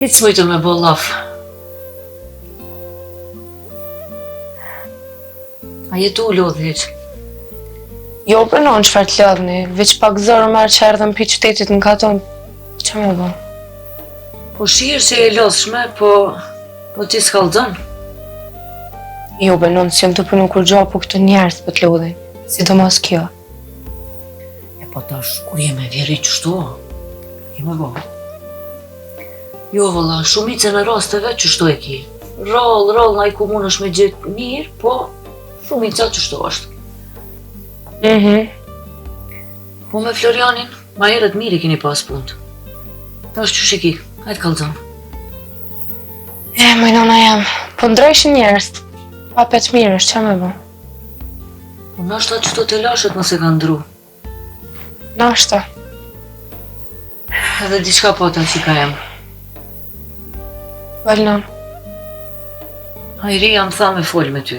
Hiç s'mujtëm me bo llaf. A je tu u lodhë hiç? Jo, bre nonë, çfarë të lodhni, veç pak zor më merr që erdhëm prej qytetit në katun. Që me bo? Po shihesh që je e lodhshme, po, po ti s'kallzon. Jo, bre nonë, s'jam tu punu kurgjo, po këto njerëz po të lodhin. Sidomos kjo. E po tash, kur je me vjehrri qështu, je me bo. Jo, vëlla, shumicën e rasteve qështu e ki. Rrallë, rrallë, naj ku munësh me gjetë mirë, po shumica qështu është. Mhm. Po me Florianin, ma herët mirë i keni pas punët. Tash qysh e ki, hajt kallzom. E, moj nona jem, po ndrojshin njerëz, pa petë mirë është, që me bo? Po nashta qëto telashet mos e kanë ndru. Nashta. Edhe diçka po ta çika jem. Fol nonë. Hajrija më tha me fol me ty.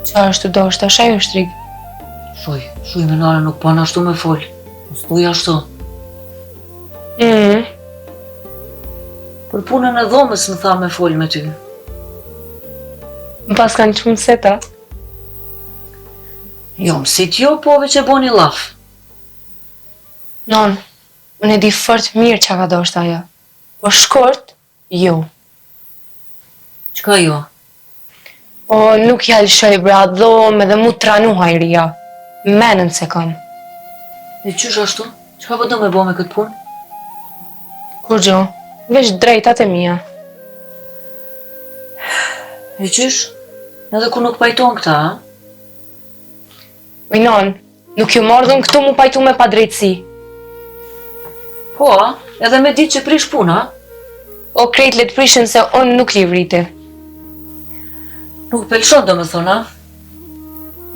Qa është tu dashtë, tash ajo shtrigë? Shuj, shuj me nana nuk ban ashtu me fol. Mos thuj ashtu. Mm. Për punën e dhomës më tha me fol me ty. Më paskan çu n'sitë? Jo, më sit jo, po veç e boni llaf. Nonë, unë e di fort mirë çka ka dashtë ajo. Po shkurt, jo. Çka jo? O, nuk ja lëshoj bre atë dhomë edhe mu tranu Hajrija. Menën s'e kam. E qysh ashtu? Çka po do me bo me këtë punë? Kurgjo, veç drejtat e mia. E qysh? Edhe kur nuk pajtohen këta, a? Oj nonë, nuk jom ardhë unë këtu mu pajtu me padrejtësi. Po, a? Edhe me ditë që prish puna, a? O krejt le të prishin se unë nuk livriti. Nuk pe lëshon domethonë, a?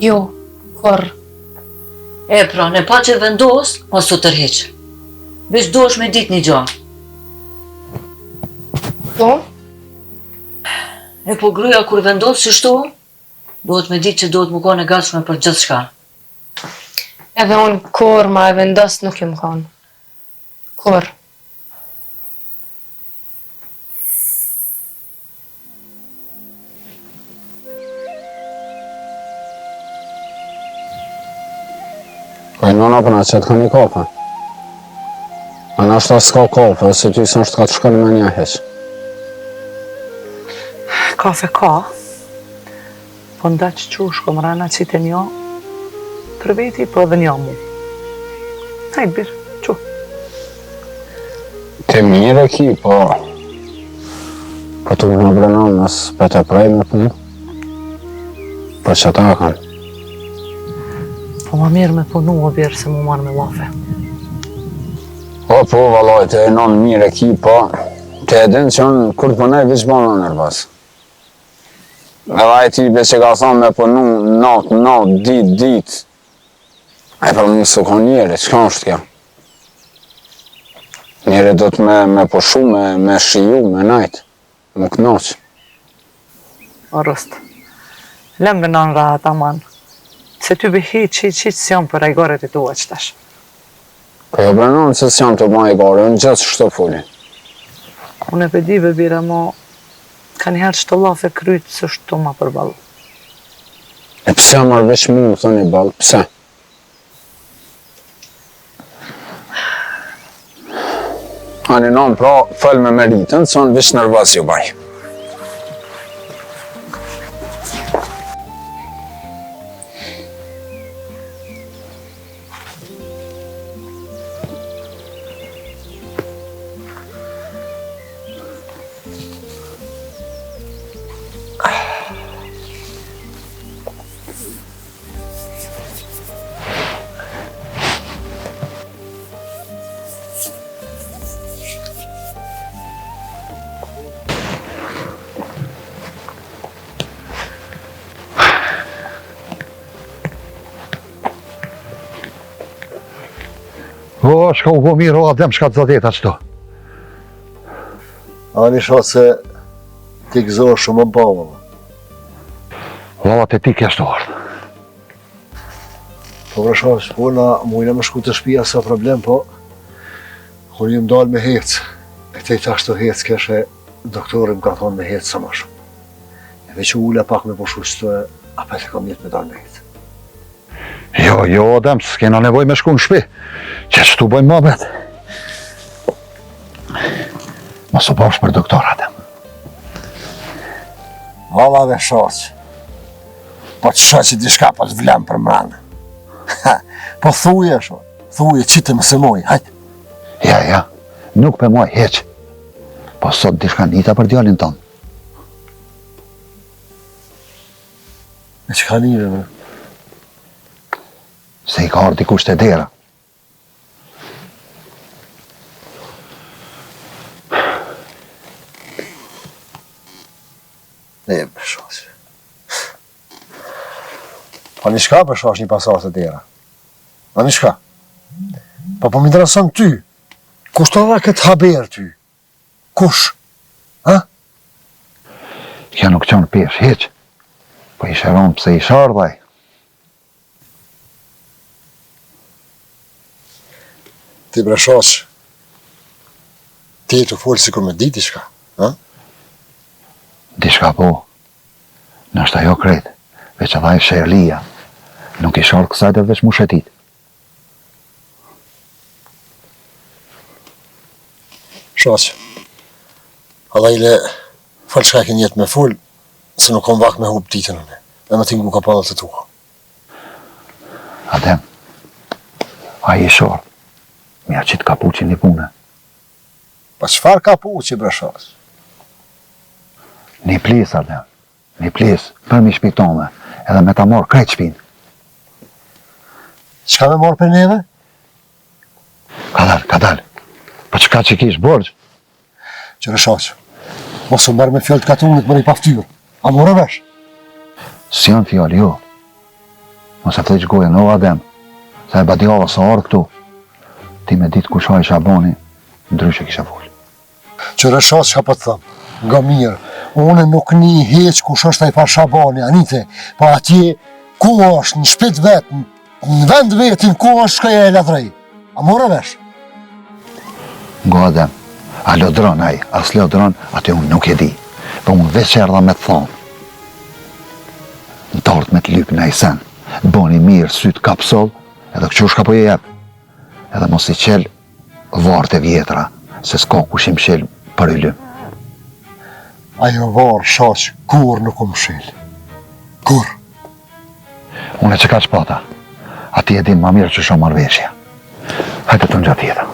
Jo, kurrë. E pra, në paçe vendos, mos u tërhiq. Veç duhesh me ditë një gjo. Po? E po gruja kur vendos qështu, Duhet me ditë që duhet me konë e gatshme për gjithçka. Edhe unë kurrë ma e vendos nuk jom konë. Kurrë. Po nona po na qet ka një kafe. A nashta s'ka kafe, se ty s'është ka të shkon menja hiç. Kafe ka, po ndaç qysh kom rana qite njo për veti, po edhe njo mu. Hajt bir, çu. Te mirë e ki, po... Po të më bre nonë, mos po të prej me punë. Po që ta kanë? Po ma mirë me punu o bir se mu marrë me llafe. Po, po, vallaj, te nonë mirë e ki, po... Te e din që unë, kur të punoj, veç bëna nervoz. Edhe ai tipi që ka thonë me punu natë, natë, ditë, ditë. Ai për mu s'u konë njeri, çka është kjo? Njeri do të me, me pushu, me, me shiju, me najtë, me knaqë. O Rust. Lem be nanë rahat aman. Se ty be hiç, hiç, hiç s'jam për hajgaret e tua qëtash. Po jo bre nonë se s'jam tu ba hajgare, unë gjithë qështu foli. Unë e pe di be bir amo kanjëherë qëto llafe kryt s'është tu ma përballu. E pse mor veç mu më thoni boll, pse? Ani nonë pra, fol me Meritën, se unë veç nervoz ju baj. O, çka u bo mirë, o, Adem, çka të zadeta qëto? Ani shoh se ti gëzohesh shumë më pa, valla. Valla te ti kesh të ardhë. Po bre shoh, po na mujna me shku te shpia s'ka problem, po unë jam dalë me hecë. E tash tu hec keshe, doktori më ka thonë me hec sa ma shumë. E veç u ula pak me pushu qëtu e apet e kam njet me dalë me hec. Jo, jo, Adem, s'kena nevoj me shku në shpi. Qe qëtu bëjmë muhabet. Mos u bofsh për doktor, Adem. Valla be shoq. Po të shoh që diçka po të vlen për mrena. Po thuje, shoq. Thuje, që të më së moj, hajt. Ja, ja, nuk pe moj, hiç. Po sot diçka nita për djalin tonë. E çka nive, bre? Se i ka ardhë dikush te dera. Ne, bre, shoq. Po një shka, bre, shoq, një pasar te dera. Po një shka. Po po më intereson ty. Kush të dha këtë haber ty? Kush? Ha? Kjo nuk qonë peshë, hiç. Po ishe ronë pse ish ardhë ai. Ti bre shoq, ti je tu folë sikur me di diçka, ha? Diçka po, nashta jo krejt, veç edhe ai Sherlia, nuk ish ardhë kësaj dhe veç mu shetit. Shoq, hajde fol çka ke njet me fol, se nuk kom vakt me hup ditën unë, dhe me t'i ngu kapallat e tua. Adem, ai ish ardhë, m'ja qitë kapuqin një pune. Pa çfarë kapuqi, bre shoq? Një plis, Adem, Një plis, përmi shpi tone, edhe me ta marrë krejt shpinë. Çka me marrë për neve? Kadal, kadal. Po çka që kish borxh? Qyre shoq, mos u merr me fjalë të katunit more i paftyrë. A more vesh? Si janë fjalë, jo. Mos e fleq gojën, o Adem. Se e badjava s'a ardhë këtu. Ti me ditë kush ai Shabani, ndryshe kisha folë. Qyre shoq çka po të them, nga mirë, unë nuk ni hiç kush është ai far Shabani, a nite, po atje ku është, në shpi t'vet, në vend vetin, ku është shkoj e ladrej, a more vesh? Ngo Adem, a lodron ai, a s'lodron, atë unë nuk e di, po unë veç erdha me të thonë, në tart me të lypë naj sen, boni mirë sytë kapsoll, edhe këqyr shka po e jep, edhe mos i qel Varret e vjetra, se s'ka kush i mshel për ylym. Ajo varr, shoq, kurrë nuk u mshel. Kurrë. Unë qekaq pata, a ti e din ma mirë qysh o marrëveshja. Hajde të në gjatë jeta.